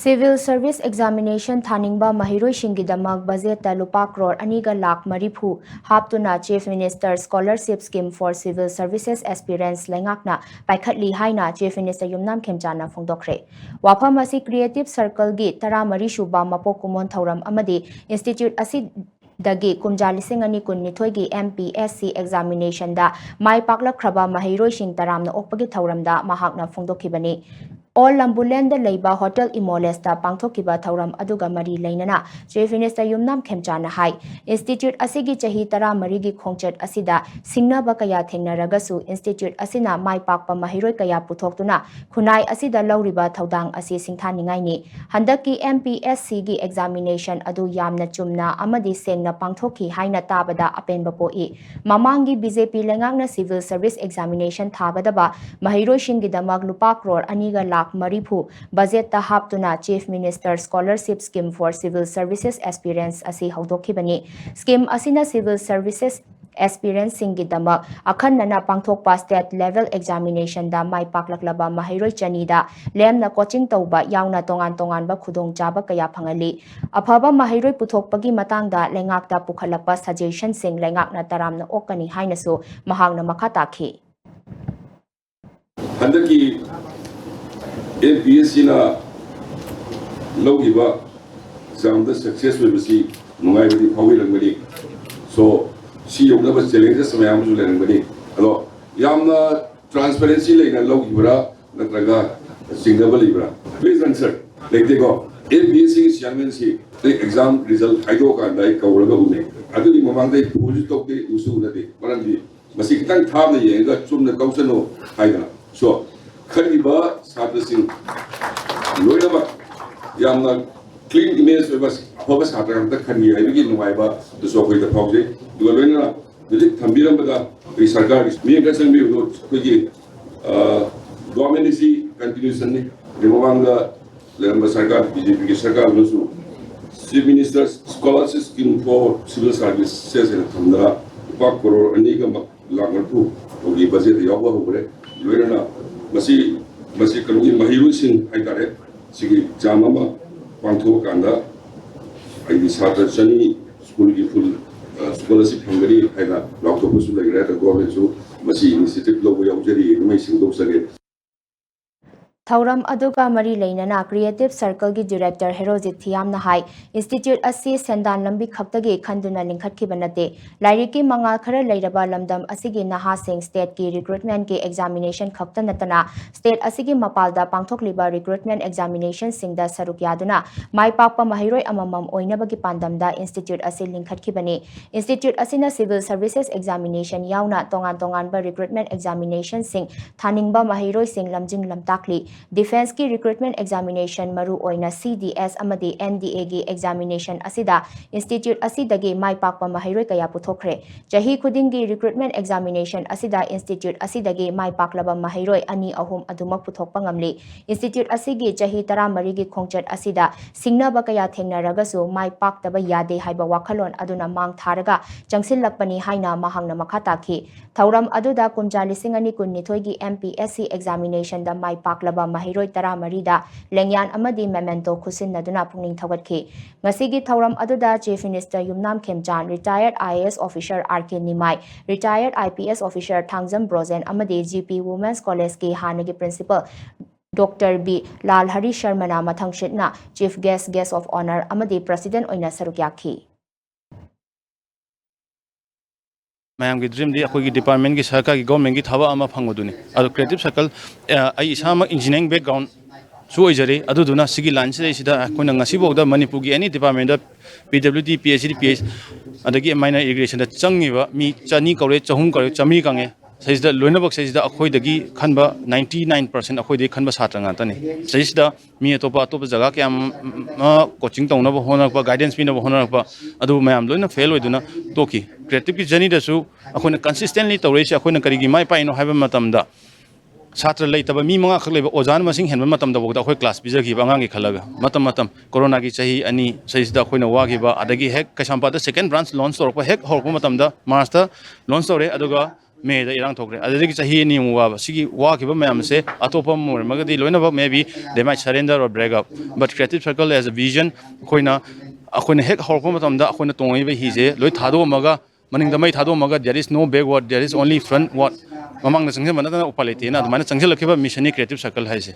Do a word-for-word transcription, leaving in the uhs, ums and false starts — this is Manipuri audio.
Civil Service Examination ꯊꯥꯅꯤꯡꯕ ꯃꯍꯩꯔꯣꯏꯁꯤꯡꯒꯤꯗꯃꯛ ꯕꯖꯦꯠꯇ ꯂꯨꯄꯥ ꯀ꯭ꯔꯣꯔ ꯑꯅꯤꯒ ꯂꯥꯈ ꯃꯔꯤꯐꯨ ꯍꯥꯞꯇꯨꯅ Chief Minister Scholarship Scheme for Civil Services Aspirants ꯂꯩꯉꯥꯛꯅ ꯄꯥꯏꯈꯠꯂꯤ ꯍꯥꯏꯅ Chief Minister ꯌꯨꯝꯅꯥꯝ ꯈꯦꯝꯆꯥꯅ ꯐꯣꯡꯗꯣꯛꯈ꯭ꯔꯦ꯫ ꯋꯥꯐꯝ ꯑꯁꯤ Creative Circle ꯒꯤ ꯇꯔꯥꯃꯔꯤ ꯁꯨꯕ ꯃꯄꯣꯛ ꯀꯨꯝꯑꯣꯟ ꯊꯧꯔꯝ ꯑꯃꯗꯤ institute ꯑꯁꯤ ꯗꯒꯤ ꯀꯨꯝꯖꯥ ꯂꯤꯁꯤꯡ ꯑꯅꯤ ꯀꯨꯟꯅꯤꯊꯣꯏꯒꯤ M P S C examination ꯗ ꯃꯥꯏ ꯄꯥꯛꯂꯛꯈ꯭ꯔꯕ ꯃꯍꯩꯔꯣꯏꯁꯤꯡ ꯇꯔꯥꯝꯅ ꯑꯣꯛꯄꯒꯤ ꯊꯧꯔꯝꯗ ꯃꯍꯥꯛꯅ ꯐꯣꯡꯗꯣꯛꯈꯤꯕꯅꯤ꯫ ꯑꯣꯜ ꯂꯝꯕꯨꯂꯦꯟꯗ ꯂꯩꯕ Hotel Imolesꯇ ꯄꯥꯡꯊꯣꯛꯈꯤꯕ ꯊꯧꯔꯝ ꯑꯗꯨꯒ ꯃꯔꯤ ꯂꯩꯅꯅ Chief Minister ꯌꯨꯝꯅꯥꯝ ꯈꯦꯝꯆꯥꯅ ꯍꯥꯏ, institute ꯑꯁꯤꯒꯤ ꯆꯍꯤ ꯇꯔꯥꯃꯔꯤꯒꯤ ꯈꯣꯡꯆꯠ ꯑꯁꯤꯗ ꯁꯤꯡꯅꯕ ꯀꯌꯥ ꯊꯦꯡꯅꯔꯒꯁꯨ institute ꯑꯁꯤꯅ ꯃꯥꯏ ꯄꯥꯛꯄ ꯃꯍꯩꯔꯣꯏ ꯀꯌꯥ ꯄꯨꯊꯣꯛꯇꯨꯅ ꯈꯨꯟꯅꯥꯏ ꯑꯁꯤꯗ ꯂꯧꯔꯤꯕ ꯊꯧꯗꯥꯡ ꯑꯁꯤ ꯁꯤꯡꯊꯥꯅꯤꯡꯉꯥꯏꯅꯤ꯫ ꯍꯟꯗꯛꯀꯤ M P S C ꯒꯤ examination ꯑꯗꯨ ꯌꯥꯝꯅ ꯆꯨꯝꯅ ꯑꯃꯗꯤ ꯁꯦꯡꯅ ꯄꯥꯡꯊꯣꯛꯈꯤ ꯍꯥꯏꯅ ꯇꯥꯕꯗ ꯑꯄꯦꯟꯕ ꯄꯣꯛꯏ꯫ ꯃꯃꯥꯡꯒꯤ B J P ꯂꯩꯉꯥꯛꯅ Civil Service Examination ꯊꯥꯒꯗꯕ ꯃꯍꯩꯔꯣꯏꯁꯤꯡꯒꯤꯗꯃꯛ ꯂꯨꯄꯥ ꯀ꯭ꯔꯣꯔ ꯑꯅꯤꯒ ꯂꯥꯈ ꯃꯔꯤꯐꯨ ꯕꯖꯦꯠꯇ ꯍꯥꯞꯇꯨꯅ Chief Minister Scholarship Scheme for Civil Services Aspirants ꯑꯁꯤ ꯍꯧꯗꯣꯛꯈꯤꯕꯅꯤ꯫ Scheme ꯑꯁꯤꯅ Civil Services aspirantꯁꯤꯡꯒꯤꯗꯃꯛ ꯑꯈꯟꯅꯅ ꯄꯥꯡꯊꯣꯛꯄ state level examinationꯗ ꯃꯥꯏ ꯄꯥꯛꯂꯛꯂꯕ ꯃꯍꯩꯔꯣꯏ ꯆꯅꯤꯗ ꯂꯦꯝꯅ coaching ꯇꯧꯕ ꯌꯥꯎꯅ ꯇꯣꯉꯥꯟ ꯇꯣꯉꯥꯟꯕ ꯈꯨꯗꯣꯡꯆꯥꯕ ꯀꯌꯥ ꯐꯪꯍꯜꯂꯤ꯫ ꯑꯐꯕ ꯃꯍꯩꯔꯣꯏ ꯄꯨꯊꯣꯛꯄꯒꯤ ꯃꯇꯥꯡꯗ ꯂꯩꯉꯥꯛꯇ ꯄꯨꯈꯠꯂꯛꯄ suggestionꯁꯤꯡ ꯂꯩꯉꯥꯛꯅ ꯇꯔꯥꯝꯅ ꯑꯣꯛꯀꯅꯤ ꯍꯥꯏꯅꯁꯨ ꯃꯍꯥꯛꯅ ꯃꯈꯥ ꯇꯥꯈꯤ꯫ ꯍꯟꯗꯛꯀꯤ M P S Cꯅ ꯂꯧꯈꯤꯕ examꯗ success ꯑꯣꯏꯕꯁꯤ ꯅꯨꯡꯉꯥꯏꯕꯗꯤ ꯐꯥꯎꯕꯤꯔꯝꯒꯅꯤ꯫ So, ꯁꯤ ꯌꯧꯅꯕ challenges ꯃꯌꯥꯝ ꯑꯃꯁꯨ ꯂꯩꯔꯝꯒꯅꯤ꯫ ꯑꯗꯣ ꯌꯥꯝꯅ transparency ꯂꯩꯅ ꯂꯧꯈꯤꯕ꯭ꯔꯥ ꯅꯠꯇ꯭ꯔꯒ ꯆꯤꯡꯅꯕ ꯂꯩꯕ꯭ꯔꯥ? Please answer. ꯂꯩꯇꯦꯀꯣ꯫ M P S Cꯒꯤ chairmanꯁꯤ ꯑꯩ exam result ꯍꯥꯏꯗꯣꯛꯑꯀꯥꯟꯗ ꯑꯩ ꯀꯧꯔꯒ ꯎꯅꯩ꯫ ꯑꯗꯨꯒꯤ ꯃꯃꯥꯡꯗ ꯑꯩ ꯎꯁꯨ ꯇꯧꯗꯦ, ꯎꯁꯨ ꯎꯅꯗꯦ꯫ ꯃꯔꯝꯗꯤ ꯃꯁꯤ ꯈꯤꯇꯪ ꯊꯥꯞꯅ ꯌꯦꯡꯉꯒ ꯆꯨꯝꯅ ꯇꯧꯁꯅꯨ ꯍꯥꯏꯗꯅ꯫ So, ꯈꯜꯂꯤꯕ ꯁꯥꯇ꯭ꯔꯁꯤꯡ ꯂꯣꯏꯅꯃꯛ ꯌꯥꯝꯅ clean image ꯑꯣꯏꯕ ꯑꯐꯕ ꯁꯥꯇ꯭ꯔ ꯉꯥꯛꯇ ꯈꯟꯒꯦ ꯍꯥꯏꯕꯒꯤ ꯅꯨꯡꯉꯥꯏꯕ ꯑꯗꯨꯁꯨ ꯑꯩꯈꯣꯏꯗ ꯐꯥꯎꯖꯩ꯫ ꯑꯗꯨꯒ ꯂꯣꯏꯅꯅ ꯍꯧꯖꯤꯛ ꯊꯝꯕꯤꯔꯝꯕꯗ ꯑꯩꯈꯣꯏ ꯁꯔꯀꯥꯔꯒꯤ ꯃꯤ ꯑꯃꯇ ꯆꯪꯕꯤꯌꯨ꯫ ꯑꯩꯈꯣꯏꯒꯤ, ꯑ, government ꯑꯁꯤ continuationꯅꯤ꯫ ꯑꯗꯩ ꯃꯃꯥꯡꯗ ꯂꯩꯔꯝꯕ ꯁꯔꯀꯥꯔ, B J Pꯒꯤ ꯁꯔꯀꯥꯔꯗꯨꯅꯁꯨ Chief Minister Scholarship Scheme for Civil Services ꯍꯥꯏꯅ ꯊꯝꯗꯅ ꯂꯨꯄꯥ ꯀ꯭ꯔꯣꯔ ꯑꯅꯤꯒ ꯂꯥꯈ ꯃꯔꯤꯐꯨ ꯐꯥꯎꯒꯤ ꯕꯖꯦꯠꯇ ꯌꯥꯎꯕ ꯍꯧꯈ꯭ꯔꯦ꯫ ꯂꯣꯏꯅꯅ ꯃꯁꯤ, ꯃꯁꯤ ꯀꯩꯅꯣꯒꯤ ꯃꯍꯩꯔꯣꯏꯁꯤꯡ ꯍꯥꯏꯇꯥꯔꯦ, ꯁꯤꯒꯤ ꯑꯦꯛꯖꯥꯝ ꯑꯃ ꯄꯥꯡꯊꯣꯛꯑꯀꯥꯟꯗ ꯑꯩꯗꯤ ꯁꯥꯇ꯭ꯔ ꯆꯅꯤ ꯁ꯭ꯀꯨꯜꯒꯤ ꯐꯨꯜ ꯁ꯭ꯀꯨꯜ ꯑꯁꯤ ꯐꯪꯒꯅꯤ ꯍꯥꯏꯅ ꯂꯥꯎꯊꯣꯛꯄꯁꯨ ꯂꯩꯈ꯭ꯔꯦ꯫ ꯑꯗ ꯒꯣꯔꯃꯦꯟꯁꯨ ꯃꯁꯤ ꯏꯅꯤꯁꯤꯌꯦꯇꯤꯚ ꯂꯧꯕ ꯌꯥꯎꯖꯔꯤ꯫ ꯑꯗꯨꯃꯥꯏ ꯁꯦꯡꯗꯣꯛꯆꯒꯦ꯫ ꯊꯧꯔꯝ ꯑꯗꯨꯒ ꯃꯔꯤ ꯂꯩꯅꯅ Creative Circle ꯒꯤ Director ꯍꯦꯔꯣꯖꯤꯠ ꯊꯤꯌꯥꯝꯅ ꯍꯥꯏ, institute ꯑꯁꯤ ꯁꯦꯟꯗꯥꯟ ꯂꯝꯕꯤ ꯈꯛꯇꯒꯤ ꯈꯟꯗꯨꯅ ꯂꯤꯡꯈꯠꯈꯤꯕ ꯅꯠꯇꯦ꯫ ꯂꯥꯏꯔꯤꯛꯀꯤ ꯃꯉꯥꯜ ꯈꯔ ꯂꯩꯔꯕ ꯂꯝꯗꯝ ꯑꯁꯤꯒꯤ ꯅꯍꯥꯁꯤꯡ state ꯀꯤ recruitment ꯀꯤ examination ꯈꯛꯇ ꯅꯠꯇꯅ state ꯑꯁꯤꯒꯤ ꯃꯄꯥꯜꯗ ꯄꯥꯡꯊꯣꯛꯂꯤꯕ recruitment examination ꯁꯤꯡꯗ ꯁꯔꯨꯛ ꯌꯥꯗꯨꯅ ꯃꯥꯏ ꯄꯥꯛꯄ ꯃꯍꯩꯔꯣꯏ ꯑꯃꯃꯝ ꯑꯣꯏꯅꯕꯒꯤ ꯄꯥꯟꯗꯝꯗ institute ꯑꯁꯤ ꯂꯤꯡꯈꯠꯈꯤꯕꯅꯤ꯫ Institute ꯑꯁꯤꯅ civil services examination ꯌꯥꯎꯅ ꯇꯣꯉꯥꯟ ꯇꯣꯉꯥꯟꯕ recruitment examination ꯁꯤꯡ ꯊꯥꯅꯤꯡꯕ ꯃꯍꯩꯔꯣꯏꯁꯤꯡ ꯂꯝꯖꯤꯡ ꯂꯝꯇꯥꯛꯂꯤ꯫ Defence ꯀꯤ recruitment examination, ꯃꯔꯨ ꯑꯣꯏꯅ C D S ꯑꯃꯗꯤ N D A ꯒꯤ examination ꯑꯁꯤꯗ institute ꯑꯁꯤꯗꯒꯤ ꯃꯥꯏ ꯄꯥꯛꯄ ꯃꯍꯩꯔꯣꯏ ꯀꯌꯥ ꯄꯨꯊꯣꯛꯈ꯭ꯔꯦ꯫ ꯆꯍꯤ ꯈꯨꯗꯤꯡꯒꯤ recruitment examination ꯑꯁꯤꯗ institute ꯑꯁꯤꯗꯒꯤ ꯃꯥꯏ ꯄꯥꯛꯂꯕ ꯃꯍꯩꯔꯣꯏ ꯑꯅꯤ ꯑꯍꯨꯝ ꯑꯗꯨꯃꯛ ꯄꯨꯊꯣꯛꯄ ꯉꯝꯂꯤ꯫ Institute ꯑꯁꯤꯒꯤ ꯆꯍꯤ ꯇꯔꯥꯃꯔꯤꯒꯤ ꯈꯣꯡꯆꯠ ꯑꯁꯤꯗ ꯁꯤꯡꯅꯕ ꯀꯌꯥ ꯊꯦꯡꯅꯔꯒꯁꯨ ꯃꯥꯏ ꯄꯥꯛꯇꯕ ꯌꯥꯗꯦ ꯍꯥꯏꯕ ꯋꯥꯈꯜꯂꯣꯟ ꯑꯗꯨꯅ ꯃꯥꯡ ꯊꯥꯔꯒ ꯆꯪꯁꯤꯜꯂꯛꯄꯅꯤ ꯍꯥꯏꯅ ꯃꯍꯥꯛꯅ ꯃꯈꯥ ꯇꯥꯈꯤ꯫ ꯊꯧꯔꯝ ꯑꯗꯨꯗ ꯀꯨꯝꯖꯥ ꯂꯤꯁꯤꯡ ꯑꯅꯤ ꯀꯨꯟꯅꯤꯊꯣꯏꯒꯤ M P S C examination ꯗ ꯃꯥꯏ ꯄꯥꯛꯂꯕ ꯃꯍꯩꯔꯣꯏ ꯇꯔꯥꯃꯔꯤꯗ ꯂꯦꯡꯌꯥꯟ ꯑꯃꯗꯤ memento ꯈꯨꯠꯁꯤꯟꯅꯗꯨꯅ ꯄꯨꯛꯅꯤꯡ ꯊꯧꯒꯠꯈꯤ꯫ ꯉꯁꯤꯒꯤ ꯊꯧꯔꯝ ꯑꯗꯨꯗ Chief Minister Yumnam ꯈꯦꯝꯆꯥꯟ, retired I A S officer R K Nimai, retired I P S officer Thangjam Brojen ꯑꯃꯗꯤ G P Women's College ꯀꯤ ꯍꯥꯟꯅꯒꯤ principal Doctor B ꯂꯥꯜꯍꯔꯤ ꯁꯔꯃꯅ ꯃꯊꯪꯁꯤꯠꯅ Chief Guest, Guest of Honour ꯑꯃꯗꯤ President ꯑꯣꯏꯅ ꯁꯔꯨꯛ ꯌꯥꯈꯤ꯫ ꯃꯌꯥꯝꯒꯤ dream ꯗꯤ ꯑꯩꯈꯣꯏꯒꯤ department ꯀꯤ, ꯁꯔꯀꯥꯔꯒꯤ, government ꯀꯤ ꯊꯕꯛ ꯑꯃ ꯐꯪꯕꯗꯨꯅꯤ꯫ ꯑꯗꯣ Creative Circle, ꯑ, ꯑꯩ ꯏꯁꯥꯃꯛ engineering background ꯁꯨ ꯑꯣꯏꯖꯔꯤ꯫ ꯑꯗꯨꯗꯨꯅ ꯁꯤꯒꯤ line ꯁꯤꯗꯩꯁꯤꯗ ꯑꯩꯈꯣꯏꯅ ꯉꯁꯤꯐꯥꯎꯗ ꯃꯅꯤꯄꯨꯔꯒꯤ any department ꯗ P W D, P H D, P H, ꯑꯗꯒꯤ minor irrigation ꯗ ꯆꯪꯉꯤꯕ ꯃꯤ ꯆꯅꯤ ꯀꯧꯔꯦ, ꯆꯍꯨꯝ ꯀꯧꯔꯦ, ꯆꯥꯃꯔꯤ ꯀꯪꯉꯦ꯫ ꯁꯤꯗꯩꯁꯤꯗ ꯂꯣꯏꯅꯃꯛ ꯁꯤꯗꯩꯁꯤꯗ ꯑꯩꯈꯣꯏꯗꯒꯤ ꯈꯟꯕ ninety nine percent ꯑꯩꯈꯣꯏꯗꯒꯤ ꯈꯟꯕ ꯁꯥꯇ꯭ꯔ ꯉꯥꯛꯇꯅꯤ꯫ ꯁꯤꯗꯩꯁꯤꯗ ꯃꯤ ꯑꯇꯣꯞꯄ ꯑꯇꯣꯞꯄ ꯖꯒꯥ ꯀꯌꯥ ꯑꯃ coaching ꯇꯧꯅꯕ ꯍꯣꯠꯅꯔꯛꯄ, guidance ꯄꯤꯅꯕ ꯍꯣꯠꯅꯔꯛꯄ, ꯑꯗꯨ ꯃꯌꯥꯝ ꯂꯣꯏꯅ fail ꯑꯣꯏꯗꯨꯅ ꯇꯣꯛꯈꯤ꯫ Creative ꯀꯤ journey ꯗꯁꯨ ꯑꯩꯈꯣꯏꯅ consistently ꯇꯧꯔꯛꯏꯁꯦ ꯑꯩꯈꯣꯏꯅ ꯀꯔꯤꯒꯤ ꯃꯥꯏ ꯄꯥꯛꯏꯅꯣ ꯍꯥꯏꯕ ꯃꯇꯝꯗ, ꯁꯥꯇ꯭ꯔ ꯂꯩꯇꯕ ꯃꯤ ꯃꯉꯥꯈꯛ ꯂꯩꯕ ꯑꯣꯖꯥꯅ ꯃꯁꯤꯡ ꯍꯦꯟꯕ ꯃꯇꯝꯗꯐꯥꯎꯗ ꯑꯩꯈꯣꯏ class ꯄꯤꯖꯈꯤꯕ ꯑꯉꯥꯡꯒꯤ ꯈꯜꯂꯒ꯫ ꯃꯇꯝ ꯃꯇꯝ, ꯀꯣꯔꯣꯅꯥꯒꯤ ꯆꯍꯤ ꯑꯅꯤ ꯁꯤꯗꯩꯁꯤꯗ ꯑꯩꯈꯣꯏꯅ ꯋꯥꯈꯤꯕ, ꯑꯗꯒꯤ ꯍꯦꯛ ꯀꯩꯁꯥꯝꯄꯥꯠꯇ second branch launch ꯇꯧꯔꯛꯄ, ꯍꯦꯛ ꯍꯧꯔꯛꯄ ꯃꯇꯝꯗ, March ꯇ launch ꯇꯧꯔꯦ, ꯑꯗꯨꯒ ꯃꯦꯗ ꯏꯔꯥꯡ ꯊꯣꯛꯈ꯭ꯔꯦ꯫ ꯑꯗꯨꯗꯒꯤ ꯆꯍꯤ ꯑꯅꯤꯃꯨꯛ ꯋꯥꯕ꯫ ꯁꯤꯒꯤ ꯋꯥꯈꯤꯕ ꯃꯌꯥꯝꯁꯦ ꯑꯇꯣꯞꯄ ꯑꯃ ꯑꯣꯏꯔꯝꯃꯒꯗꯤ ꯂꯣꯏꯅꯃꯛ maybe they might surrender or break up, but Creative Circle as a vision, ꯑꯩꯈꯣꯏꯅ ꯑꯩꯈꯣꯏꯅ ꯍꯦꯛ ꯍꯧꯔꯛꯄ ꯃꯇꯝꯗ ꯑꯩꯈꯣꯏꯅ ꯇꯣꯡꯉꯤꯕ ꯍꯤꯁꯦ ꯂꯣꯏ ꯊꯥꯗꯣꯛꯑꯝꯃꯒ, ꯃꯅꯤꯡꯗ ꯃꯩ ꯊꯥꯗꯣꯛꯑꯝꯃꯒ there is no backward, there is only frontward, ꯃꯃꯥꯡꯗ ꯆꯪꯁꯤꯟꯕ ꯅꯠꯇꯅ ꯎꯄꯥꯏ ꯂꯩꯇꯦꯅ ꯑꯗꯨꯃꯥꯏꯅ ꯆꯪꯁꯤꯜꯂꯛꯈꯤꯕ mission ꯅꯤ Creative Circle ꯍꯥꯏꯁꯦ꯫